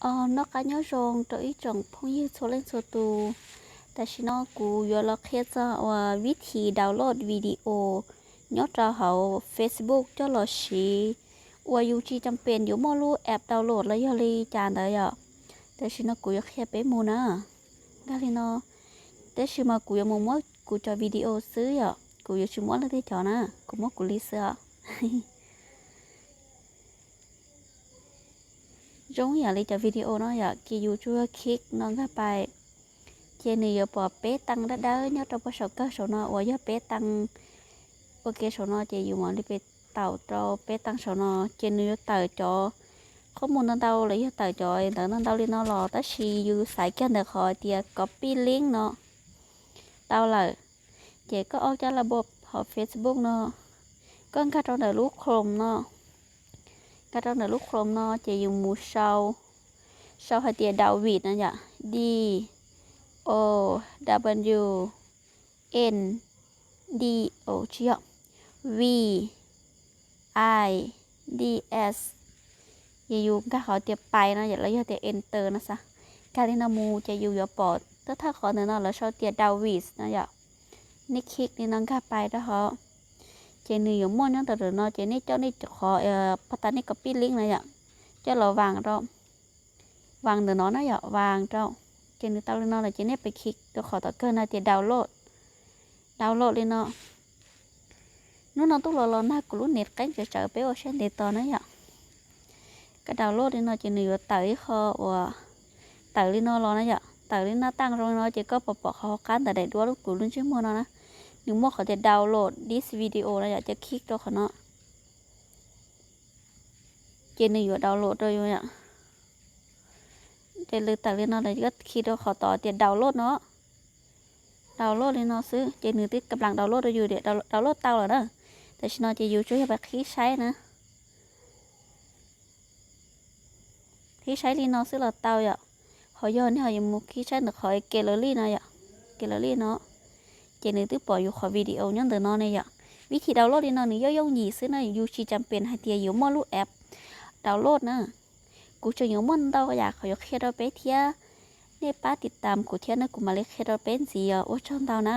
Os, noj qab nyob zoo rau ib tsoom phooj ywg txhua leej txhua tus. Tam sim no kuv yuav los qhia txog uas vib thi download video nyob rau hauv Facebook coj los siv uas yus tsis cam pem yuav muaj lub app download los yog li cas ntawd yom. Tam sim no kuv yuav qhia peb mus na. Nkag li no, tab sis mas kuv yuav mus muab kuv cov video xwb yom, kuv yuav tsis muab leej twg cov na, kuv muab kuv li xwb os. Zoo yam li cov video no yom, ces yus tsuas yog khib no nkag pais, ces nws yuav pom peb tee dawb dawb nyob rau puag saum kawg saum no uas yog peb tee ua ke saum no, ces yus mam li pes taum rau peb tee saum no, ces nws yuav tawm cov qhob mus ntau ntau los yog tawm cov ntawd ntau ntau li no los, tab sis yus xaiv kiag ntawm qhov tias copy link no tau lawm, ces koj au caj la bo hauv Facebook no, koj nkag rau ntawm lub Chrome no, nkag rau ntawm lub Chrome no ces yus mus sau, sau hais tias Dawis no yom, D O W N D, tsis yog, V I D S, ces yus nkag qhov tias pais no yom, los yog tias enter no xav, nkag li no mus ces yus yuav pom thawj thawj qhov ntawm no lawv sau tias Dawis no yom. Nej khib li no nkag pais rau hauv, ces nws yuav muaj nyob ntawm no, ces nej coj nej qhov pos tas nej copy link no yom, coj los vas rau, vas ntawm no na yom, vas rau. Ces nws tau li no lawm ces nej pes khib rau qhov tom kawg no tias download, download li no. Hnub no tuaj los los nag kuv lub net qeeb tsawv tsawv, peb ua siab ntev tos na yom. Koj download li no ces nws yuav tawm ib qho uas tawm li no los na yom, tawm li no tag zoo li no ces koj pom pom qhov hauv qab ntawm daim duab lub kuv lub ntsej muag no na, nws muaj qhov tias download this video no yom, ces khib rau qhov no. Ces nws yuav download rau yus yom. Ces nws tawm li no lawm koj khib rau qhov tod tias download no, download li no xwb ces nws twb ka nplas download rau yus tias download tau lawm na. Tam sim no ces yus tsuas yog pes khib saib na, khib saib li no xwb los tau yom. Ho yog nej ho yuav mus khib saib ntawm qhov gallery no yom, gallery no, ces nws twb pom yus qhov video nyob ntawm no ne yom. Vib thi download li no nws yooj yooj yim xwb na, yus tsis cam pem hais tias yuav muaj lub app download na. Kuv tseem yuav muaj ntau yam qhov yuav qhia rau peb thiab, nej pab tiv tam kuv thiab na, kuv mam li qhia rau peb ntxiv os. Ua tsaug ntau na.